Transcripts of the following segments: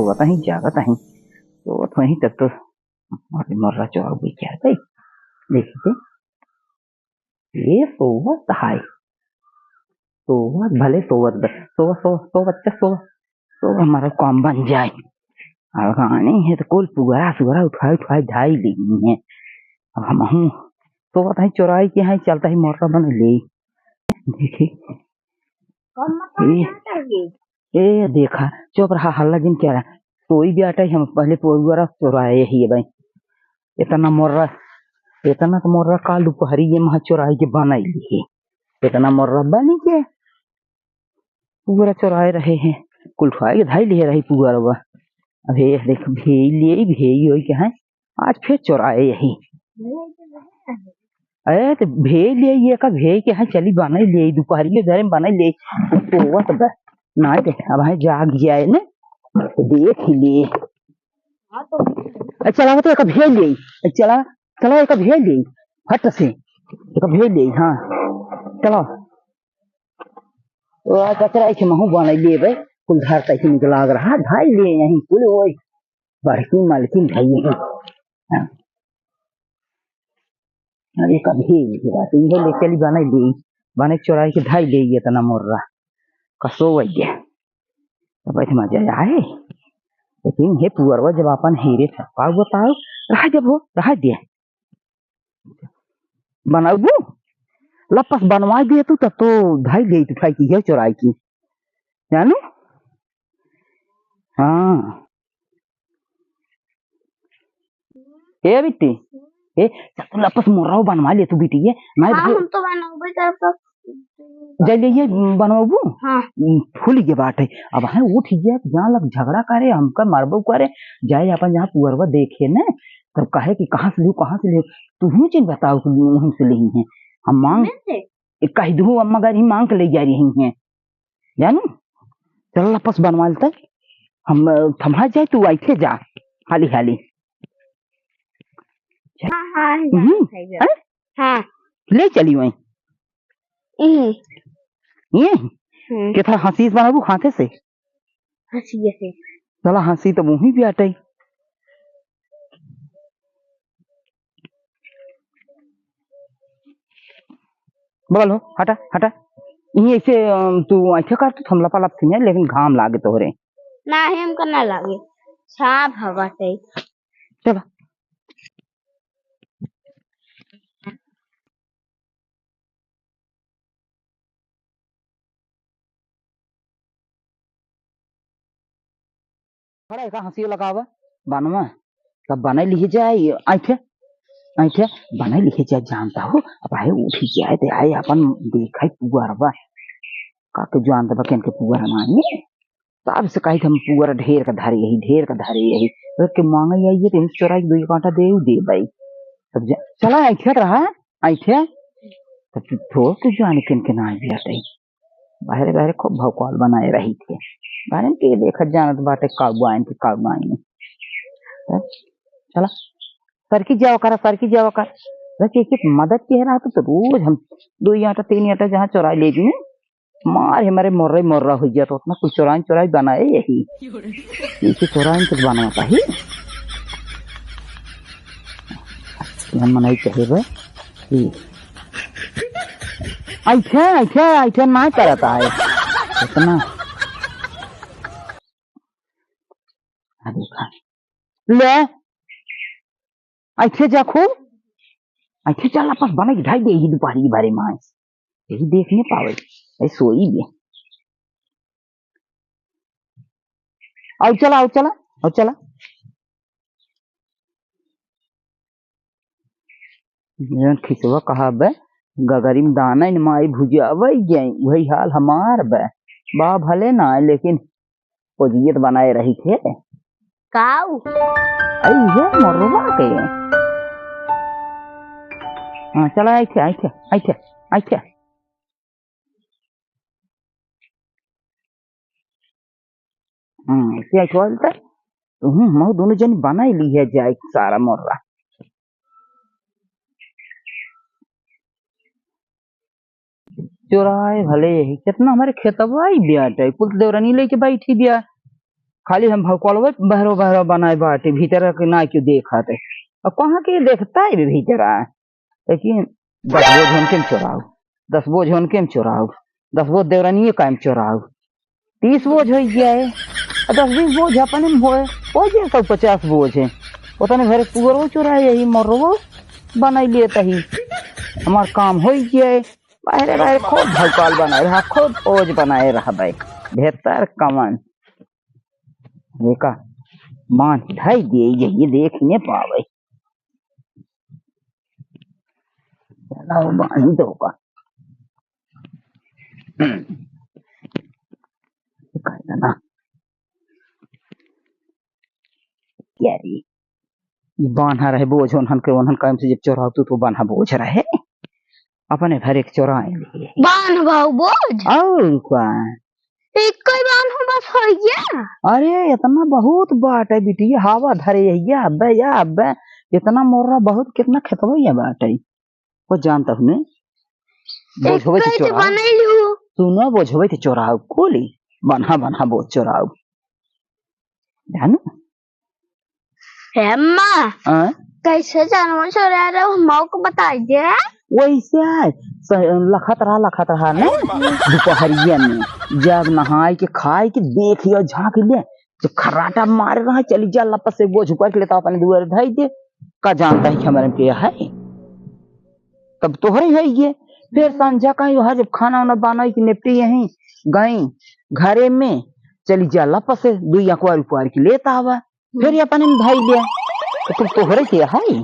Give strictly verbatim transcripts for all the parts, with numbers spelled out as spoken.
सोवत ही, जागत ही, सोवत ही तब तो अरे मोर्रा चोराउ बेचार गई। देखिए, ये सोवत है, सोवत भले सोवत बा, सोवत, सोवत, सोवत, बच्चा सोवत, सोवत हमारा काम बन जाए। अब गाने हैं तो कुल पुअरा सुअरा उठाए उठाए ढाई लेनी है। अब हम हूँ सोवत है, चोराई के हैं, चलता ही मोर्रा बन ले। देखिए, ए, ए, देखा, चुप रहा, हल्ला जिन करा। सोई बेटा, हम पहले पुअरा चोराए ही भाई। इतना मोर्रा, इतना तो मोर्रा काल दोपहरी ये महा चोराई के बनाई ली है। इतना मोर्रा बनी के पुअरा चोराए रहे हैं, कुल उठाए के धाई लिए रही पुअरवा। अब हे देख, भेई लिए, भेई होई के हैं, आज फिर चोराए यही। अरे तो भेई लिए, ये का भेई के हैं, चली बनाई ले, दोपहरी में घरे में बनाई ले, सोवत बा। ना दे, अब है जाग जाए ने, तो देख ही ले। ए, चला तो एक भेई ले, ए, चला, चला एक भेई ले, फट से, एक भेई ले, हाँ, चला। ओ, कचरा इसे महू बनाई ले भाई, कुल धार तक निकला रहा, धाई ले यहीं, कुल वही, बड़की मालकिन भाई यहीं। हाँ। अरे कभी ये बात, इहे ले चली बनाई ले, बनाई चोराई के धाई ले, ये तना मोर्रा, कसो वही है। तब ऐसे मजा आए, लेकिन हे पुअरवा जब अपन हीरे छप्पा बताओ, रहा जब हो, रहा दे। बनाउबू? लपस बनवाई दे तू, तब तो धाई ले तू खाई की, ये चोराई की। जानू? हाँ। ए बिट्टी, ए, चल तू लपस मोर्राओ बनवा ले तू बिट्टी, ये, नहीं हाँ, भाई। हम तो बनवाबे करब। जा ले ये बनवाबू? हाँ। फूल के बात है। अब है उठ गया, यहाँ लग झगड़ा करे, हमका मारबो करे, जाए अपन जहाँ पुअरवा देखे ने, तब कहे कि कहाँ से लियो, कहाँ से लियो? तू ही चीज बताओ कि हमसे लेही है। हम मांग, हमें से? ए, कह दू अम्मा गारी मांग के ले जा रही हैं। जानू, चल लपस बनवा लेते। हम, अ, थमा जाए, तू आइथे जा, हाली हाली। हाँ, हाँ, हम्म। सही है। हैं? हाँ। ले चली वहीं। हम्म। ये? हम्म। के था हंसी बनाबू हाथे से? हंसी से। चला हंसी तो मुँह ही भी आटे। बगल हो, हटा, हटा। यहीं ऐसे, अम, तू ऐसे कर, तू थमला पाला थी, लेकिन घाम लागे तोहरे। नाही, हमका ना लागे, छाप हवा से। चला। खड़ा एका हंसी लगावा, बनवा, तब बनाई लिहे जाए, ऐठे, ऐठे, बनाई लिहे जाए, जानता हो, अब आए उठ जाए, ते आए अपन देखाई पुअरवा, का के जानता बा केन के पुअर मांगे, तब से कही हम पुअर ढेर का धरे यही, ढेर का धरे यही, अगर के मांगे आई है, तो इनसे चोराई के दो एक आटा दे, दे भाई, तब जा, चला ऐठे रहा, ऐठे, तब तू थोड़ कुछ जाने केन के ना आई बाटे। बाहरे बाहरे खूब भौकाल बनाए रही थे। बाहरे के देखत जानत बाटे का बाइन के का बाइन। तब चला, सरकी जावा करा, सरकी जावा करा। बस एक एक मदद के रहा तो, तो रोज हम दो आटा, तीन आटा जहाँ चोरा ले दी, मार हमारे मोर्रा मोर्रा हो गया, तो उतना कुछ चोराइन चोराई बनाए यही। इसे चोराइन कुछ बनाता ही। मन नहीं चाहिए बे। ई। ऐठे, ऐठे, ऐठे ना करता है। इतना। आ देखा। ले। ऐठे जा खूब। ऐठे चल आपस बने ढाई दे ही दोपहरी के बारे में। यही देख नहीं पावे। ऐ सोई भी। आओ चला, आओ चला, आओ चला। जौन खिचवा कहा बे, गगरी में दाना इन माई भुजावे जाई, वही हाल हमार बे। बा भले ना, लेकिन ओजियत बनाए रही थे। काऊ? आई है मरवा के। हाँ, चला, आई थे, आई थे, आई थे, आई थे। हम्म, क्या कहल त? हम्म, हम दोनों जन बनाई ली है जाए सारा मोर्रा। चोराए भले यही, कितना हमारे खेतवा ही ब्याट है, कुल देवरानी लेके बैठी बिया। खाली हम भौकलवे बहरो बहरो बनाए बाटे, भीतर के ना क्यों देखत है। अब कहाँ के देखता है भीतर आए? लेकिन दस बोझ होन के में चोराऊ, दस बोझ होन के में चोराऊ, दस बोझ देवरानिये का में चोराऊ, तीस बोझ होइ गया है। और दस बीस बोझ अपने में होए, हो जाए सौ पचास बोझ है। उतने भरे पुअरो चोराए, यही मर्रवो बनाई लेता ही। हमार काम होइ गया है। बाहरे बाहरे खूब भौकाल बनाए रहा, खूब फौज बनाए रहा भाई। बेहतर कमन। देखा, मान ढाई दिए, ये, ये देख ही नहीं पावे। चला, वो बांध दो का। हम्म। ये कर देना। क्या रे? ई बान्हा रहे बोझ ओन्हन के, ओन्हन कायम से जब चोरावतू तो बान्हा बोझ रहे, अपने भरे के चोराए लिए। बान्ह भाऊ बोझ? और का? एक ही बान्ह बस होइ गया? अरे, इतना बहुत बाटे बिटिया, हवा धरे यहिया, अब्बे या अब्बे, इतना मोर्रा बहुत, कितना खेतवा या बाटे। वो जानता हूँ मैं। बोझ होवे तो एक चोराओ। बने लियो। सुनो, बोझ होवे तो चोराओ, कोली। बान्हा, बान्हा बोझ चोराओ। जानू? हे अम्मा, हाँ? कैसे जानवर चोरा रहे हो, हम को बताई दे। वैसे आए, स-, लखत रहा, लखत रहा ने, दोपहरिया में, जब नहाई के, खाई के, देख लिया, झाँक ले, तो खर्राटा मारे रहा, चली जा, लपस से बोझ उपार के लेता, अपने दुआरे धई दे। का जानता है कि हमारे में के है? तब तोहरे है ये। फिर संझा का वहाँ जब खाना उना बनाई के निपटी यहीं गई घरे में, चली जा लपस से दुई अकवार उपार के लेता आवा, फिर ये अपने में धई ले। तो तुम तोहरे के है?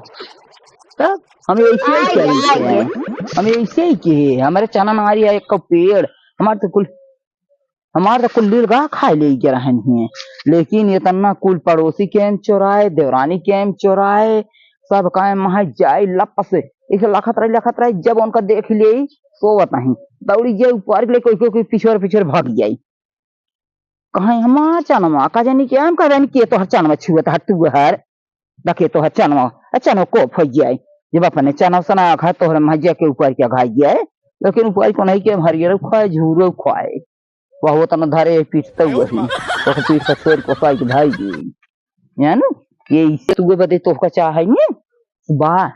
तब हम ऐसे ही आइए, चली आइए। हैं। हम ऐसे ही के, हमारे चना नारी है एक पेड़, हमारे तो कुल हमार तो कुल लीलगाह खाए ले के रहन हिए, लेकिन इतना कुल पड़ोसी के एम चोराए, देवरानी के एम चोराए, सब कायम महा जाए लप से, इसे लखत रही, लखत रही, जब उनका देख ले, सोवत नहीं, दौड़ी जाए ऊपर के लिए, कोई, कोई, कोई पिछोर, पिछोर भाग जाए। कहे, "हमार चनवा, का जानी के हम का जानी के तोहर चनवा छुअत हर तू हर, दके तोहर चनवा, अ चनवा को फै जाए।" जब अपने चनवा सना खा तोहर महा जाके ऊपर के घाई जाए, लेकिन ऊपर को नहीं के हरियर खाए, झूरो खाए। वह वो तना धरे पीटते वही, तो पीट से छोड़ को साइड भाई जी। है ना? ये इसे तू बदे तोहका चाहे नहीं? बा,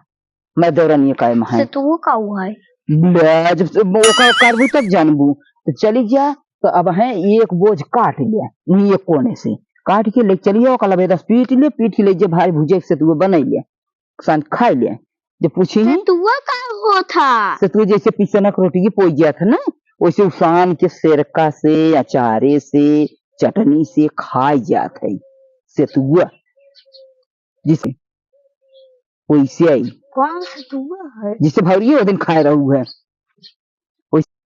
मैं दौरन ये कायम है। से तू का हुआ है? ले, जब से वो का करबू तब जानबू। तो चली जा, तो अब है एक बोझ काट लिया, वहीं एक कोने से काट के ले चली जाओ, कल बेदस पीट ले, पीट के ले जे भाई भुजे से तू बनाई ले, सान खाई ले। जब पूछी से ही, तुआ का होत हा? से तू जैसे पिसनक रोटी की पोई जात है ना, वैसे उसान के सिरका से, अचारे से, चटनी से खाई जात है। से तुआ जिसे वैसे आई। कौन से तुआ है? जिसे भौरिये वो दिन खाए रहू है। वैसे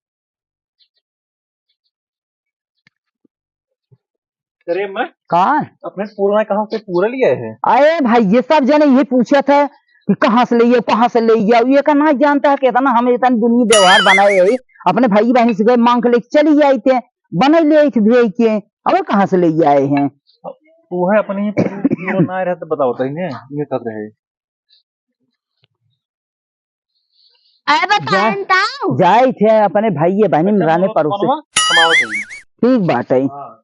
अरे मैं का? अपने पूरा कहाँ से पूरा लिया है? अरे भाई, ये सब जने ये पूछत है कि कहाँ से ले आओ, कहाँ से ले आओ। ये का ना जानता है कि इतना हम इतना दुनिया व्यवहार बनाए है। अपने भाई बहन से गए मांग के लेके चली आई थे, बनाई ले आई थे भेज के, और कहाँ से ले आए हैं? वो है अपने ही पूरा ना रहे तो बताओ तो इन्हें, ये कर रहे। अरे जा, बताएं ताऊ। जाए थे अपने भाई ये बहनी अच्छा, राने मनो-, पड़ोसी। मनवा, समावत है। ठीक बात है। हाँ।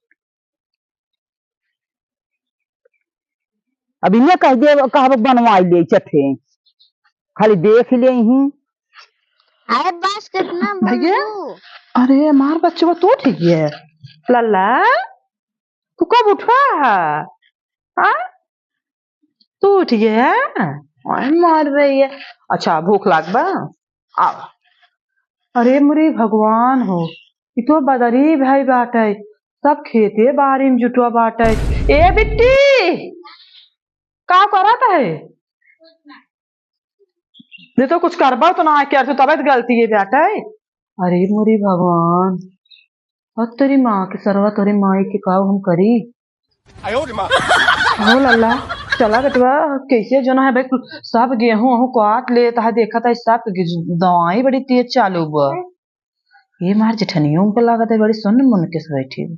अब इन्हें कह दे, कहब बनवाई ले चथे, खाली देख ले ही। अरे बस कितना भैया, बनू? अरे हमार बच्चवा तो ठीक है। लल्ला, तू कब उठा है? हाँ? तू उठ गया? ओए मर रही है। अच्छा, भूख लाग बा? आओ। अरे मोरे भगवान हो, ई तो बदरी भाई बाटे, सब खेते बारी में जुटवा बाटे। ए बिट्टी, का करत है? ये तो कुछ करबा तो ना कर, तबे तो गलती है बाटे। अरे मोरे भगवान, और तेरी माँ के सरवा, तोरे माई के काव हम करी? आयो रे माँ। हो लल्ला, चला बेटवा, कैसे जोना है भाई, सब गेहूं वहूं काट लेता है, देखा था सब गे-, दवाई बड़ी तेज चालू बा। ये मार जेठनियों को लागत है, बड़ी सुन्न मुन के से बैठी है।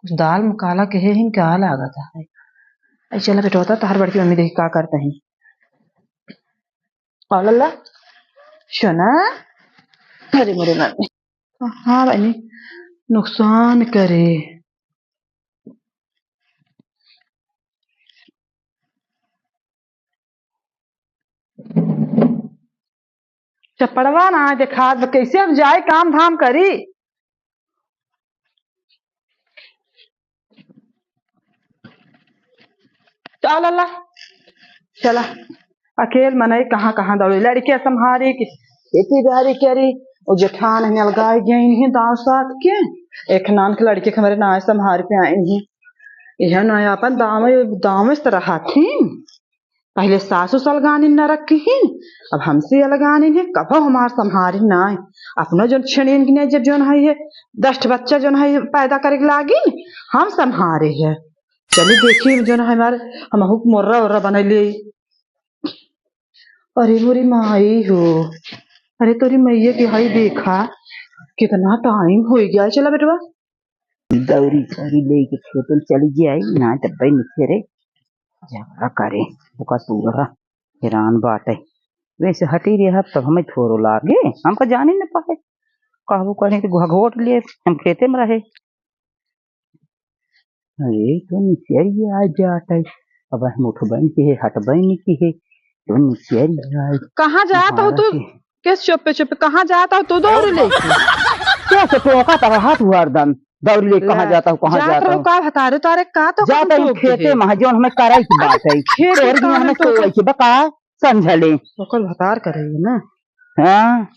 कुछ दाल में काला कहे ही क्या लागत है। ऐ चला बेटवा, तो तोहर बड़की मम्मी देखी का करते हैं। और लल्ला, सुना? अरे मोरे मम्मी। हाँ बहनी, नुकसान करे। चपड़वा ना देखात बा, कैसे अब जाए काम धाम करी? चल अल्लाह, चला। अकेल मनई कहाँ कहाँ दौड़ी, लड़के संभारी कि खेती बाड़ी करी। वो जेठान है अलगाए गए इन्हें दाव साथ के, एक नान के लड़के के हमारे नाय संभार पे आए इन्हें। यह ना अपन दावे दावे से रहा थी। पहले सासू से अलगानी न रखी, अब हमसे अलगानी है, कभो हमार संभारी नाय। अपनो जोन छेड़ियन की नहीं, जब जोन है ये दस ठे बच्चा जोन है ये पैदा करे के लागी, हम संभारे है। चली देखी जोन है हमार, हम हुक मोर्रा ओर्रा बनैली। अरे मोरी माई हो, अरे तोरी मैया के हई देखा, कितना टाइम हो गया। चला बेटवा, दौरी सौरी लेके खेतन चली जाई, ना तब निकरे झगड़ा करे, ओका तूरा हैरान बाटे। वैसे हटी रहा तब हमें थोरो लागे, हमका जाने न पाए। कहबो करें कि घघोट लिए हम खेते में रहे। अरे तो निकरिया आ जाता है, अब हम उठबैन की है, हटबैन की है, तो निकरिया आ कहाँ जात हो तू? के किस चुप्पे चुप्पे कहाँ जात हो तू दौरी लेके? क्या से टोका तब हाथ हुआ हरदम, दौरी लेके कहाँ ला, जाता हूँ, कहाँ जात जाता रहो हूँ? का भतारे तारे का तो जाता हूँ खेते में, जौन हमें कराई की बात है। खेत तोहर में हमें तो सोई की बका समझले। ओकर भतार करेगी ना। हाँ।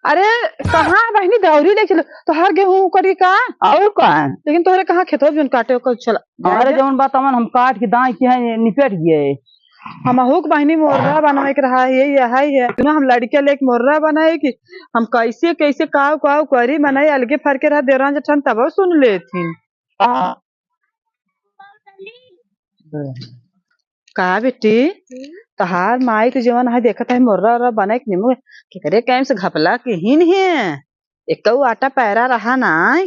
अरे कहाँ बहिनी दौरी ले चलो, तोहार गेहूं करी का? और का? लेकिन तोहरे कहाँ खेतवा जोन काटे ओकर चला। अरे जौन बात हमन हम काट के दाई के हैं निपट गए। हम हुक बहिनी मोर्रा बनाए के रहा है, यही है। ना हम लड़के लेके मोर्रा बनाए कि हम कैसे कैसे काव काव करी, मनाई अलगे फरके रहा देवरान जेठान तब सुन लेथिन। का बेटी? हम्म? तहार माई तो जवन है देखत है मोर्रा ओर्रा बने के निमु केकरे कायम से घपला के ही नहीं है। एकौ आटा पैरा रहा नाय।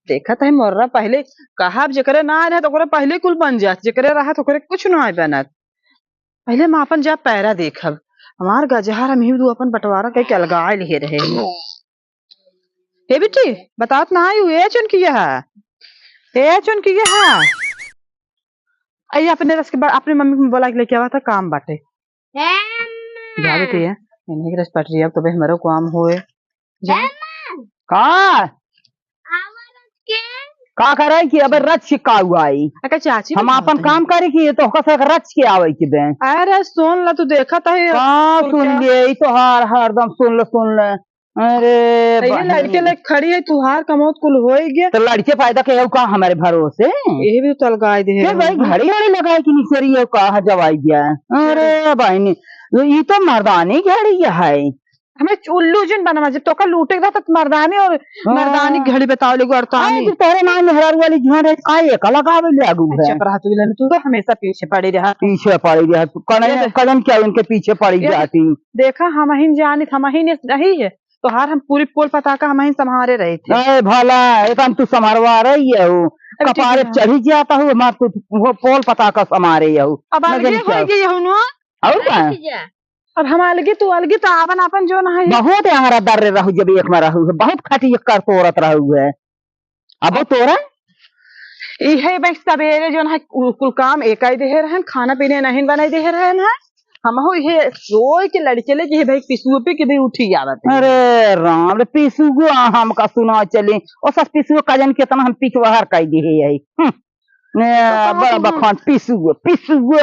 देखत है मोर्रा पहले कहा जेकरे ना रहे तो ओकरे पहले कुल बन जात, जेकरे रहा तो ओकरे कुछ ना बनत। पहले हम आपन जा पैरा देखब। हमार गजहर हम ही दू अपन बंटवारा कइके अलगाए लिहे रहे। हे बिट्टी, बतात ना आयु, ए चुनकिया है, ए चुनकिया है। आई अपने रस के बा-, अपने मम्मी को बोला के लेके आवा था, काम बाटे। हे अम्मा। जा बेटी है, इन्हीं के रस पटरी, अब तो भाई हमारो काम होए। जा। हे अम्मा। का? आवा रच के। का करे कि अबे रच के का हुआ आई? अरे चाची हम बताओ आपन तनी। काम करे कि ये तो ओकर से रच के आवे के बे। अरे सुन ला, तू देखत है का सुन ले, ई तो हर, हरदम सुन ले, सुन ले। अरे तो ये बहन। लड़के लेके खड़ी है, तुहार कमौत कुल होई गया। तो लड़के पैदा के का हमारे भरोसे? यही भी तो अलगाई दे के है। भाई घड़ी घड़ी लगाए कि निकरी है, कहाँ जवाई गया? अरे बहनी, ई तो मर्दानी घड़ी है। हमें उल्लू जिन बनवा जे तोका लूटे के रहता तो मर्दानी और हाँ। मर्दानी घड़ी बताओ ले गुड़तानी। अरे, तोहरे नाम मेहरारू वाली झाड़ है, का एक लगावे लागू है? चुप रहा तू, लेकिन तू तो हमेशा पीछे पड़ी रहा। पीछे पड़ी रहा तू, कने, ये दे- कदम क्या उनके पीछे पड़ी ये दे- जाती? देखा, हम ही जानित, हम ही ने रही है, तोहार हम पूरी पोल पताका हम ही संभारे रही थी। ए भला, एकदम तू संभारवा रही है हो, अरे ठीक कपारे है। चढ़ी जाता हूँ, मार तू वो पोल पताका संभारे हो। अब अलगे हो गई हो ना? और का? अब हम अलगे, तू अलगे, तो आपन आपन जो ना है। बहुत आंगरा दर्रे रहू, जब एक में रहू है, बहुत खटी एक कर तोरत रहू है। अब तोरा? इहे भाई सवेरे जो ना है, कु-, कुल काम एकाई देहे रहन, खाना पीने नहीं बनाई देहे रहन है। हमहू इहे सोई के लड़के ले, जे भाई पिसुओ पे के भाई उठी आवत है। अरे राम रे, पिसुओ हमका सुना चले। ओ सस पिसुओ का जान कितना हम पिछवाहर कई देहे है। हम्म। ए, तो कहाँ बड़ा तुम बखान पिसुओ, पिसुओ।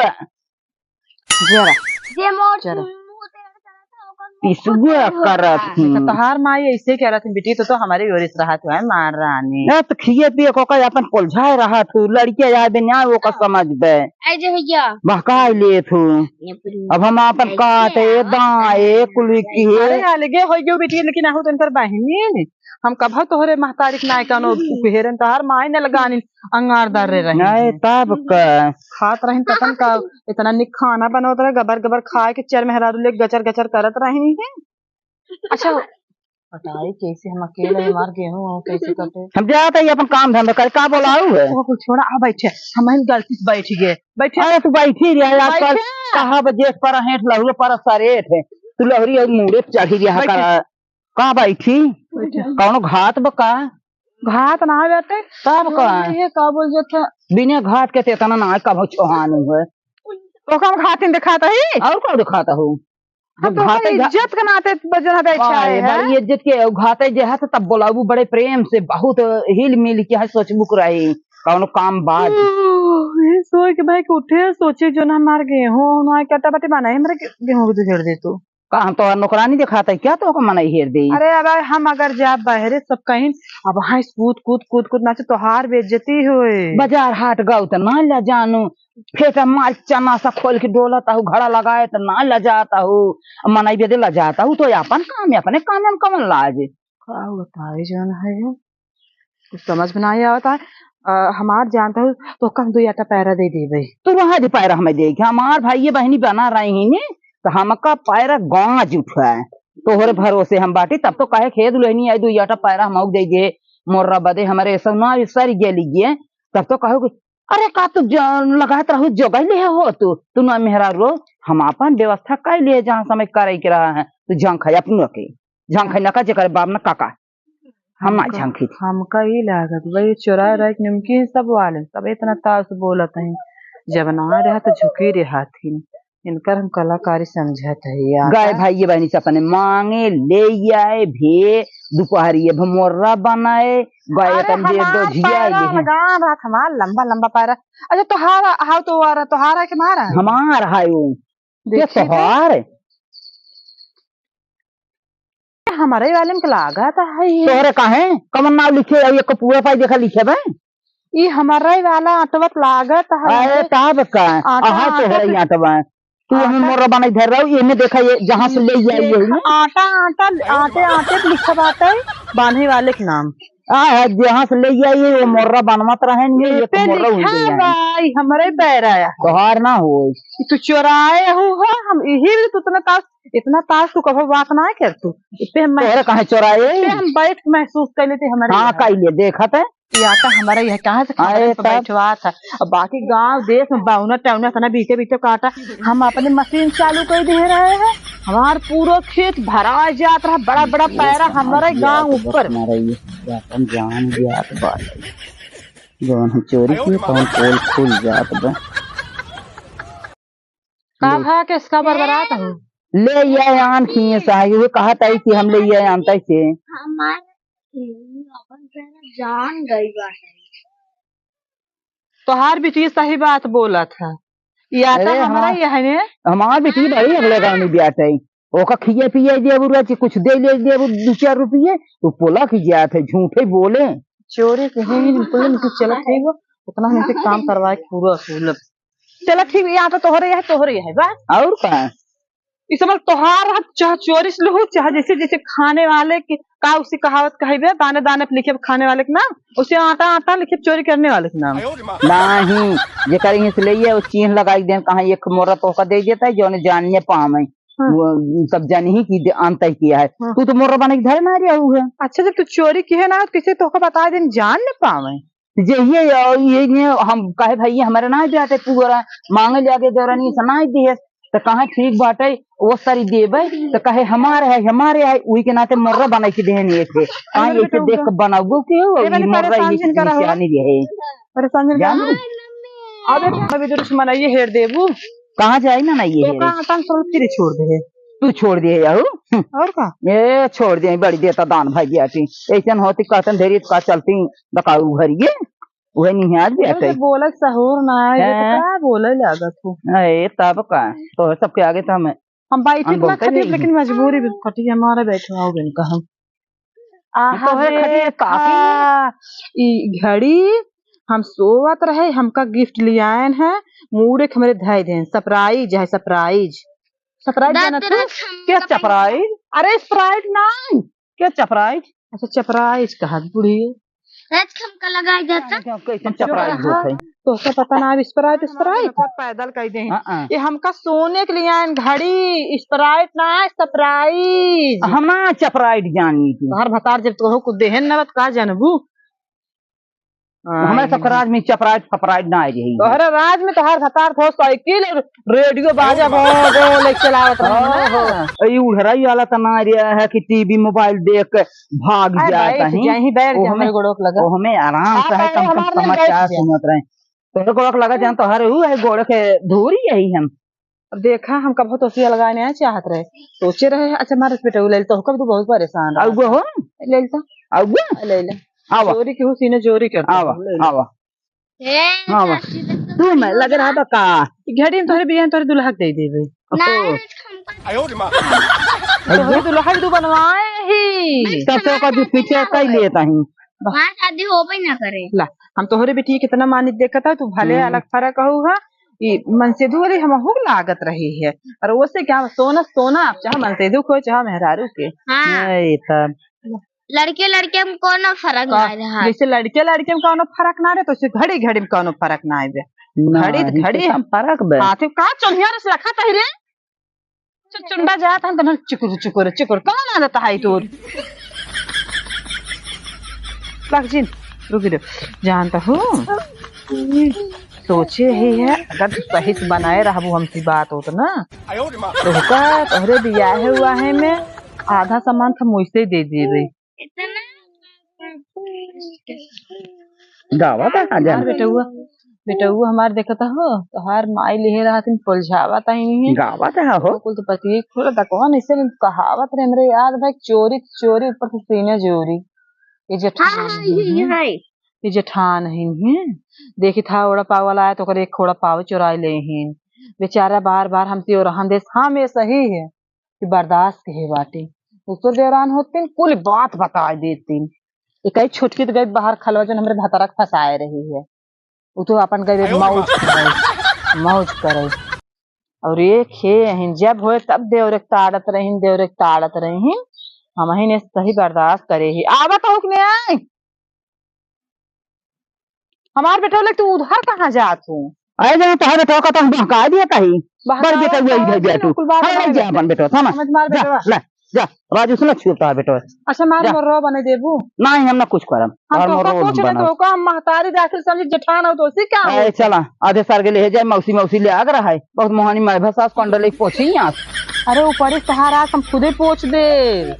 जरा। जे मोर जरा। मुंह तेरा चला था, ओकर मुंह पिसुआ फुटबॉल हो करत रहा। हूँ। तो तोहार माई ऐसे कह रहा था, "बेटी, तो, तो हमारे ओर से रहा तो है, मार रानी।" ए, तो खिए पिए को का अपन कोलझाए रहा तू, लड़के आए बे, न्याय वो का हाँ। समझ बे। ऐ जे भैया। बहकाई ले तू। ये पूरी अब हम अपन ऐसे काटे, है। दाए, कुल की है। अरे, अलगे हो गयो बेटी, लेकिन आहू तो इनकर बहिनी। हम कभा तोहरे महतारी के नाय कानो कुहेरन, तोहार माई न लगानी। अंगारदार रे रही नहीं, हैं। तब का? खात रही ततन का, इतना निक खाना बनवत रहे, गबर गबर खाए के चर मेहरारू ले गचर गचर करत रही हैं। अच्छा, बताई कैसे हम अकेले, हमार गेहूं हो कैसे कटे? हम जात है अपन काम धंधा करे, का बोलाऊ है? ओ, कुछ छोड़ा, आ बैठे, हम ही गलती से बैठ गए, बैठे। अरे तू बैठी रे, आजकल बैठे। कहा बजे पर हेठ लहुरे पर सरेठ है, तू लहरी और मुड़े चढ़ी रहा बैठे। का? का बैठी? बैठे। कौनो घात बा का? घात ना बाटे। तब का? ये का बोल जाता? बिना घात के तेतना ना कभो छोहान हुए। तो कम घातिन दिखाता ही? और कौन दिखाता हो? हम तो घाटे घा- इज्जत के नाते बजन है, बैठा है, है। बड़ी इज्जत के घाटे जे है, तो तब बोलाबू बड़े प्रेम से, बहुत हिल मिल के है, सोचबू के रही, कौनो काम बाज। ओह, ये सोच के भाई के उठे, सोचे जो ना हमार गेहूं, ना कटा बटे बना है, हमरे गे-, गेहूं के तो झड़ दे तू। का हम तोहर नौकरानी देखात है क्या, तोहको मनई हेर देई? अरे अब हम अगर जाब बहरे सब कहीं, अब हाँ कूद, कूद, कूद, कूद नाचे, तोहार बेइज्जती होए। बाजार हाट गऊ त ना लजानू, फेटा मार चना सा खोल के डोलत आहू, घड़ा लगाए त ना लजात आहू, मनई बेदे लजात आहू, तो अपन काम है, अपने काम में कमन लाज। का बताई जौन है, कुछ समझ में नाहीं आवत है। अ, हमार जानत हऊ, तोहका हम दुई आटा पैरा दे देबे। तू रहा दे पैरा हमें दे, कि हमार भाई ये बहिनी बना रही हैं ने, तो हमका पैरा गाज उठा है। तोहरे भरोसे हम बाटी, तब तो कहे खेत लेनी आई, दुई आटा पैरा हम दे दे, मोर्रा बदे हमरे सब ना सर गेली गे, तब तो कहो कि अरे का तू ज-, लगात रहू जोगाई ले हो तू, तू ना मेहरा रो, हम आपन व्यवस्था कर लिए जहाँ समय करे के रहा है, तू झंखा अपनों के, झंखा न का जेकर बाप न काका। हम ना हमका, झंखी थी। हमका ई लागत बा, ये चोराए रहे के निमकी सब वाले, सब इतना तास बोलत हैं। जब ना रहा तो झुकी रहा थी। इनकर हम कलाकारी समझत है यार। गए भाई ये बहनी से अपने मांगे, ले आए भे, दोपहरिए भे मोर्रा बनाए, गए अरे अपन जे हमार डोझिया पैरा ले हैं। लगा रहा था, हमार लंबा लंबा पैरा। अच्छा तोहारा, हाउ तो वारा, तोहारा के मारा है? हमार है वो। ये देखिए तो। तोहार? हमरे वाले में लागत है ये। तोहरे काहे? कमन नाव लिखे है, ये को पूरा पाई देखा लिखे बे? ई हमरे वाला अटवत लागत है। अरे तब का? आटा, आहा आटा तोहरे के ही अटवा। तू हमें आटा। मोरा बनाई धर रहो, ये में देखा ये जहाँ से ले आई ये ना। आटा, आटा, आटे, आटे पे लिखा बात है, बांधे वाले के नाम। आ, जहाँ से ले आई ये, वो मोर्रा बनवत रहे नहीं, ये ये तो पे मोर्रा लिखा उड़ गया। भाई, हमरे पैरा है। तोहार ना होई। ई तू चोराए हो, हो, हम यही भी तो उतना तास इतना तास तू कभो बात ना कर तू। इस पे हम तोहरे काहे चोराए? इस पे हम बैठ के महसूस कर लेते हमारे हाँ, यहाँ। कइले, देखत है। ये आटा हमारा यह कहाँ से अरे खबर पे तब। बैठवा था। अब बाकी गांव देश में बाउना टाउना इतना बीते बीते काटा, हम अपने मशीन चालू कर दे रहे हैं। हमार पूरा खेत भरा जात रहा, बड़ा बड़ा पैरा हमारे गांव ऊपर। हमारा ये अपन जान जात बा। जौन हम चोरी की, तौन पोल खुल जात बा। का ले। खा के इसका बरबरात हो? ले ये आन किए साहब, ये कहत आई कि हम ले ये आनता से। हमार अपन पैरा जान गई बाटे। तोहार बिटिया सही बात बोलत है। ई आटा अरे हमारा हमार, ये है ने? हमार बिटिया बड़ी अगले गाँव में बियात है। ओका खिया पिया देबू रोज, कुछ दे ले देबू दू चार रुपये, तो पोला की जात है, झूठे बोले। चोरी के है, इनको ले, इनको चला ठीक बा, उतना हम इनसे काम करवाए के पूरा असूल। चला ठीक, यहाँ तो तोहरे है, तोहरे है, बा। और का? ई सब तोहार है, चाहे चोरी से लहू, चाहे जैसे, जैसे खाने वाले के, का उसे कहावत कहिबे, दाने दाने पे लिखे खाने वाले के नाम, उसे आटा आटा लिखे चोरी करने वाले के नाम। नहीं, जेकर इहाँ से ले ये, वो चिन्ह लगाई देन, कहाँ एक मोरा तोहका दे देता है, जौन जानिए पावे। हाँ। वो सब जानी ही कि दे-, अंत ही किया है। हाँ। तू तो मोरा बने के धरे ना रहा हूँ है। अच्छा, जब तू चोरी की है ना, तो किसे तोहका बता देन, जान न पावे। जे ये, ये, ये हम कहे भाई, ये हमारे ना जाते पूरा मांगे ले आके देवरानी से ना दिए, तो कहा ठीक बाटे, वो सारी देबे, तो कहे हमारे है, हमारे है, वही के नाते मोर्रा बनाई के देहन ये थे। कहाँ अरे ये थे बेटा, देख के बनाबो के हो, ए, ये मैंने मोर्रा परेशान ये जिन करा हो। निशानी रहे। परेशान जिन करा जानो? हो। अबे, अबे जरूर से मनाइए हेर देबू। कहाँ जाई ना, ना ये तो हेरे। कहाँ तन सुरत के छोड़ दे। तू छोड़ दिए याहू। और का? ए, छोड़ दिए, बड़ी देता दान भाई बियाटी। ऐसन होती कहतन ढेरी का चलती, दकाऊ घर ये। वही नहीं आज भी अरे, आते। बोलत सहूर ना है, ये तो हैं? का बोले लागत हो? ए, तब का? तो सबके आगे तो हम हम बैठी हम तो बोलते खटी, नहीं। लेकिन मजबूरी भी खटी हमारे बैठवाओ बिन का हम। आहा तो है खटी देखा, काकी। ई घड़ी हम सोवत रहे, हमका गिफ्ट लियाएन है, मूड़े के हमरे धै देन, सरप्राइज है, सरप्राइज। सरप्राइज जानत तू? क्या सरप्राइज? अरे सरप्राइज नहीं, क्या सरप्राइज? अच्छा, चपराइस कहत बुढ़िया। रात के हमका लगाई जाता। कैसे चपराइस होत है? तोहका पता ना, अब स्प्राइट, स्प्राइट। पैदल कह दे। हाँ, हाँ। ये हमका सोने के लिए आयन घड़ी, स्प्राइट ना, सरप्राइज। हम ना चपराइट जानी थी। तोहर भतार जब तोहो कुछ देहन न बत का जानबू? हमारे आई। सबके राज में चपराइट फपराइट ना आई रही। तोहरे राज में तोहर भतार थो साइकिल, रेडियो बाजा भो गो ले चलावत रहे ना। ओहो, ई उड़हराई वाला त ना रिया है कि टीवी मोबाइल देख के भाग अरे जाए भाई, कहीं। जहीं बैठ के ओहमे, हमरे गोड़ोक लगा। ओहमे आराम से है, कम से कम समाचार सुनत रहे। तोहरे गोड़ोक लगा जान, तोहरे ऊ है गोड़ के धूरी यही हम। अब देखा, हम कबहूँ तोसे अलगाए नाहीं चाहत रहे, सोचे रहे, अच्छा, मारे बेटा, ले ले, तो कब तू बहुत परेशान रहा। अउआ हो? ले ले तो। अउआ? ले ले। आवा। चोरी केहू सीने चोरी करता आवा, हो, ले ले। आवा। ए, हाँ, वाह। चाची, देख तो तू मैं भाई लग रहा होगा। बा का? ई घड़ी में तोहरे बियाह तोहरे दुल्हा के दे देबे। नहीं, ओ। हमको आयो रे माँ। तोहरे दुल्हा के तू बनवाए ही। तब तो का दूध पीछे कई लेता हूँ। हमार शादी होबे ना करे। ला, हम तोहरे बेटी के कितना मानित देखत है, तू भले हम्म। अलग फरक हो हा। ई मनसेधू वाली हमहू के लागत रही है। और वो से क्या, सोना, सोना आप चाहे मनसेधू को, चाहे मेहरारू के। हाँ। नहीं, तब लड़के लड़के में कौनो फरक का-, ना रहा। जैसे लड़के लड़के में कौनो फरक ना रहे, तो उसे घड़ी घड़ी में कौनो फरक ना आवे। ना, घड़ी तो इनसे घड़ी। कम फरक बे। हाथे का चोलिया रस रखा तही रे? चु-, चुंडा जात हन तमन चुकुर चुकुर चुकुर। कौन आदत है तोर? लग जिन, रुक दे। जानता हूँ। सोचे ही है, अगर तू सही से बनाए रहबू हमसे बात होत ना, तो का तोहरे बियाहे हुआ है में आधा सामान तो मुझसे ही दे देबे। इतना गावा था, हाँ, जान। हमार बेटउआ, बेटउआ हमार देखत हो, तोहार माई लिहे रहत हन, पोलझावा ता ही नहीं है। गावा था हो। कुल तो पति एक थोड़ा दकवा नहीं से कहावत रहे, हमरे याद भाई, चोरी, चोरी ऊपर से सीना जोरी। ये जेठान हाँ, हाँ, ही ये, ये है। है। ये जेठान ही नहीं है। देखी था, ओड़ा पाव वाला आया, तो ओकर एक खोड़ा पाव चुराई ले ही। बेचारा बार बार हमसे ओरहन देस, हाँ, मैं सही है। कि बर्दाश्त के हे बाटे। दूसर देवरान होतिन, कुल बात बताए देतिन। एकई छोटकी त गई बाहर खलवा, जौन हमरे भतरा के फंसाए रही है। उ तो अपन गई मौज करे, मौज करे। और एक हे अहिन, जब होए तब देवरे के ताड़त रहिन, देवरे के ताड़त रहिन। हमहिन सही बर्दाश्त करे ही। आवत हो कि नहीं आए? हमार बेटवा लेके तू उधर कहाँ जात हो? अरे जहाँ तोहर बेटवा का तो हम बहका दिया कही। बहका बड़ बेटा वही दिया। कुल बात हाँ, ले जा अपन बेटवा, समझ? समझ मार जा, बेटवा। ले, जा, राजू से ना छुप तोहर बेटवा। अच्छा, मार जा। मोर रो बने देबू? नहीं, हम ना कुछ करम। हम तोहर तो मोर का रो पूछ रहे, बना। तो का हम महतारी दाखिल समझी, जेठान हो तो उसी क्या हो? अरे चला, आधे सार के ले जाए, मौसी, मौसी ले आग रहा है। बहुत मोहानी माय भसास कंडल एक पोछी यहाँ। अरे ऊपरी सहारा हम खुदे पोछ दे।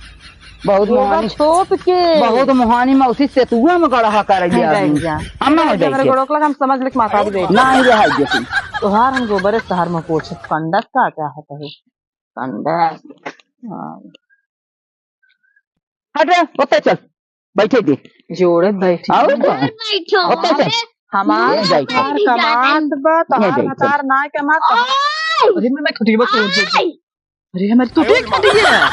बहुत गोबर मोहानी, छोप के। बहुत मोहानी मौसी सेतुआ में गड़हा कर गया नहीं, आदमी। नहीं, हम ना हो जाए हमरे के। गोड़ों के लगे हम समझ ले के माता दी गई। ना ही रहा है जैसे। तोहार हम गोबरे सहार में पोछ कंडस का क्या होता है? कंडस। हाँ। हट रे, ओते चल। बैठे दे। जोड़े बैठे। आओ तो। बैठो। ओते चल। अरे, हमार ये बैठो। हमार कमांड बा, तोहार नहीं बैठो। हमार ना कमांड। ओए! अरे मैं, मैं खुद ही बस ओए! अरे, हमारी तू देख खड़ी है।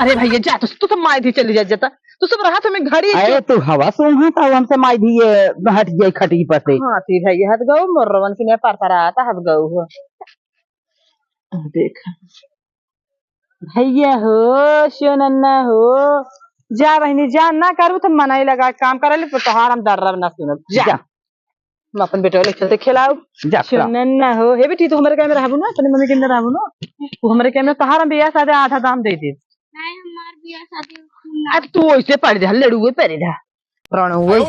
अरे भैया, जा, तू, तू तो माई दी चली जा, जाता। तू सब रहा तो मैं घड़ी अरे, तू हवा सूंघा था, हमसे माई दी ये हट जाए खटी पर से। हाँ, ती भैया, हट गऊ, मोर रवन की ने पर पर आता, हट गऊ हो। अब देख। भैया हो, शिवनन्ना हो, जा बहिनी, जा, ना करू तो मनाई लगा, काम करे ले, तो तोहार हम दर्रा ना सुनब। जा। जा। हम अपन बेटवा ले चलते खिलाओ। जा, खिलाओ। सुनन ना हो। हे बेटी, तू हमरे कैमरा रहबू ना, अपने मम्मी कैमरा रहबू ना। तू हमरे कैमरा, तोहार हम बियाह शादी आधा दाम दे दे। नहीं, हमार बियाह शादी ना। अब तू वैसे पड़ जा, लड़ुए पड़ जा। रणुए।